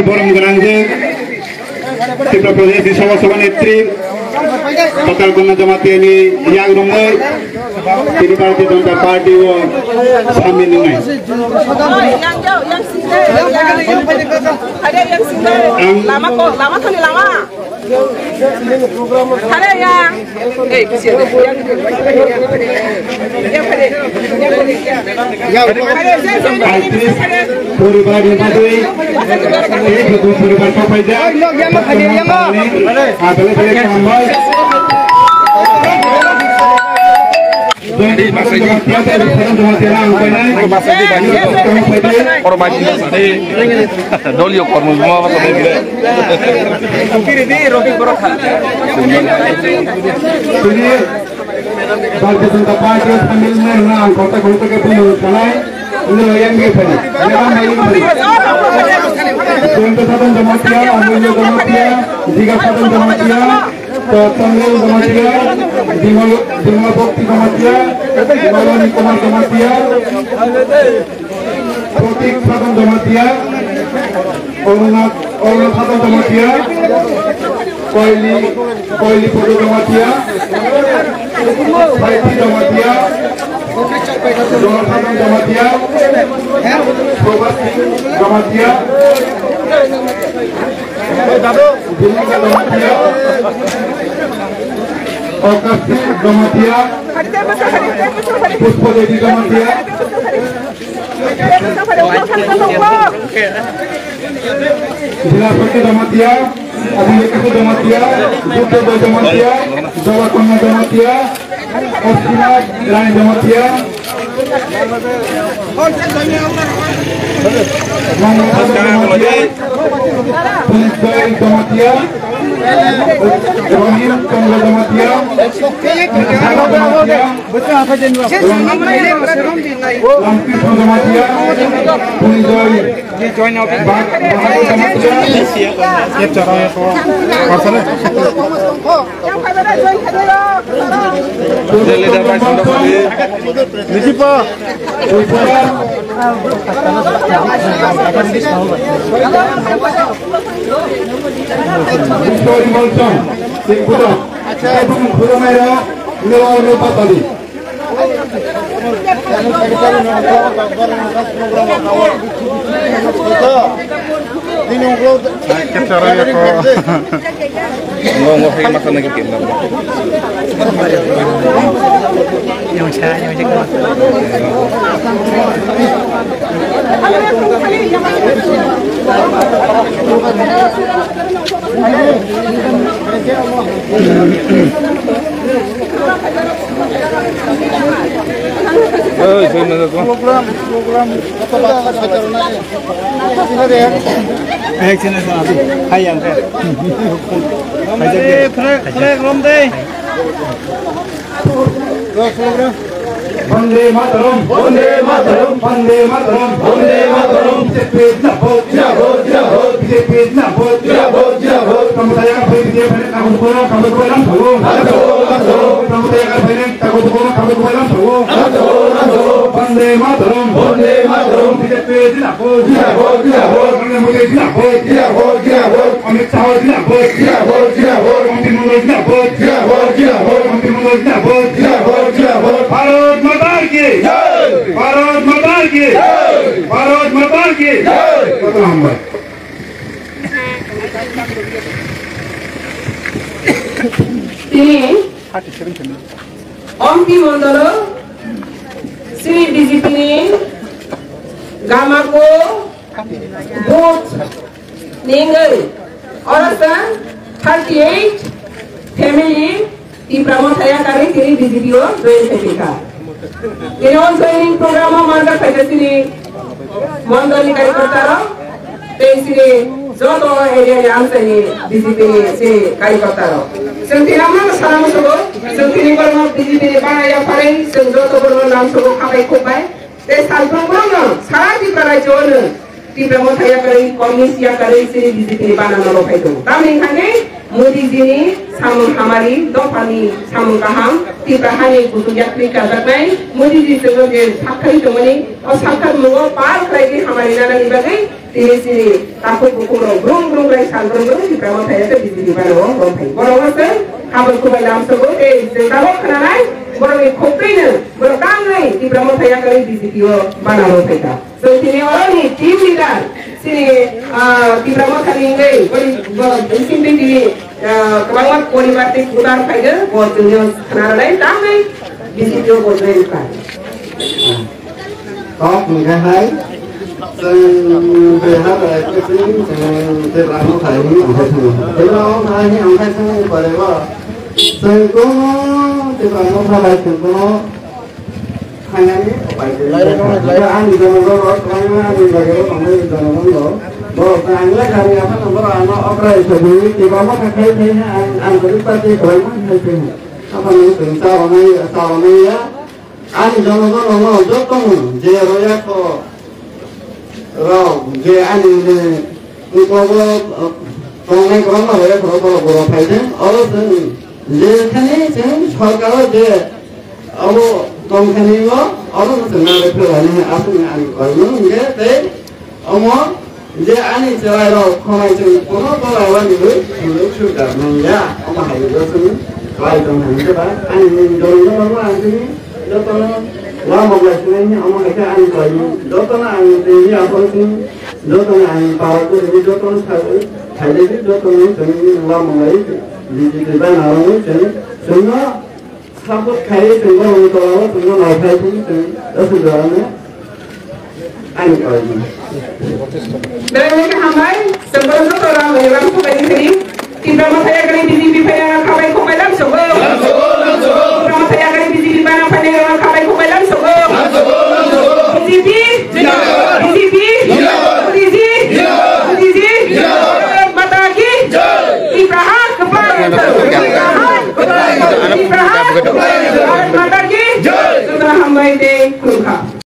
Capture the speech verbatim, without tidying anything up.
Borom gwnang je Tripura Pradesh ni Sabha Sabha Netri Patal Kanya Jamatia ni yak romoi tini Bharatiya Janata Party o samil wngnai. Ang lama ko, lama thani lama. Hare ya. Ei, kisi ya. Yang, yang, yang, yang, yang, yang. Yang, yang, yang, yang. Poribar ni bagwi, tei joto poribar sokphaijak. Abele bele kambai. Doliyo kormo buma basa bele. Bharatiya Janata Party o samil wngnai hwnwi ang kota kota khe buino sanai. Wngwi yang khe phai. Yang ma yang phai. Jayanta Sadhan Jamatia, Amulya Jamatia, Jiga Sadhan Jamatia, Chandrayal Jamatia, Bimal, Bimal Bhakti Jamatia, Malani Kumar Jamatia, Pratik Sadhan Jamatia, Aruna, Aruna Sadhan Jamatia, Koili, Koili Photo Jamatia, Saiti Jamatia, Jonathan Jamatia, Prabhat Singh Jamatia, Dilika Jamatia, Akash Singh Jamatia, Pushpa Devi Jamatia, Dilapati Jamatia, Abhilekhi Jamatia, Buddha Jamatia, Jawakanya Jamatia, Osina Rai Jamatia, Mamata Jamatia, Punjai Jamatia, Rahim Chandra Jamatia, Jamatia, Ramkrishna Jamatia, Punjai. Program, program. Vande Mataram, Vande Mataram, Vande Mataram, Vande Mataram. B J P zindabad, zindabad, zindabad. B J P zindabad, zindabad, zindabad. Tamo taya ka phai B J P ne kabu kono, kabu kono lam thago. Tamo taya ka phai ne kabu kono, kabu kono lam thago. Vande Mataram, Vande Mataram. B J P zindabad, zindabad, zindabad. Narendra Modi zindabad, zindabad, zindabad. Amit Shah zindabad, zindabad, zindabad. Mantri Mandal zindabad, zindabad, zindabad. Mantri Mandal zindabad, zindabad, zindabad. Bharat Mata ki jai! Bharat Mata ki jai! Bharat Mata ki jai! Kota hambai. Tini Ompi Mondolo, Sri B J P ni Gamako, Booth, Ningwi, oro sa thirty eight family Tipra Motha yakarwi tini B J P o join khaikha. Tini o joining program o manjak khaikha chini mondol ni karyakarta rok tei chini joto area ni amchai ni B J P ni chini karyakarta rok. Chwng tini amano sana musugo, chwng tini borok B J P ni bana yapharwi chwng joto borok no lamsugo khabai khukbai. Tei salphang borokno sara Tripura rajyo-o nwng Tipra Motha yakarwi, Communist yakarwi chini B J P ni bana no rwphai tongo. Tamni hwnkhe Modi ji ni samung hamari, dophani samung kaham, Tripura hani kuchuk yaktwi kajaknai, Modi ji chwngno je sakthai tongmani, o sakthar mungo par khlaiwi hamari nanani bagwi tini chini takhuk bukhuk rok Borok Tipra Motha yakari B J P bana o romphai. Borok no chwng habor kubai lamsogo tei chwng tabok khwnanai borok ni khoptwi no borok tangwi Tipra Motha yakari B J P o bana romphai kha. Chwng tini oro ni team leader chini, ah, Tipra Motha ni wngwi boni bo bising twi tini, ah, kwbangma poribar tei voter phaigo bo chwngno khwnarwnai tangwi B J P o bo join kha. Kok hingke hai, chwng beha bai khe chwng, chwng Tipra Motha hai hwnwi ongkhai thangwi. Tipra Motha hai hwnwi ongkhai thangwi pore bo chwng kono Tipra Motha bai chwng kono thangnani upai kwrwi wngkha. Hingke ani jonogon rok kwbangma ani loge o tongnai jonogon rok. Borok ta ang le kari aphano borok ano okra isogwi Tipra Motha khai khai ang, ang kwrwi party kwbangma khai khai. Aphano chwng cha rwnai, cha rwnai ya. Ani jono jono no joto no je roya kho rok je ani ne ukogo tongnai kwbangma roya kho rok borok borok phai de oro chwng je khani chwng sorkar o je abo tong khani o oro no chwng nang rw phai ani aswk ni ani koi no hingke tei Omo je ani chwrairok khonai chwng kono tola wani bai suluk suk da nang ya. Omo hai bo chwng klai tong hai khe ba ani ni dol no ma ang chini jotono wa mo ga chini omo hai khe ani klai ni jotono ang tei ni aphor chini jotono ang para ko ni jotono sa hai le jotono chwng wa mo ga di di ba na ro chwng chwng no Support khai tongma wngwi tongma tongma naiphai tongwi tong aswk jora no ani kaui. Belai belai khe hambai, chwng borok joto rang rang khubai ni sini. Tipra Motha yakari B J P phaina khabai khubai lam sogo. Tipra Motha yakari B J P bana phaina khabai khubai lam sogo. B J P, B J P, B J P, Bharat Mata ki, Tipra ha khabai, Tipra ha. Bharat Mata ki jai. Jotono hambai tei khulumkha.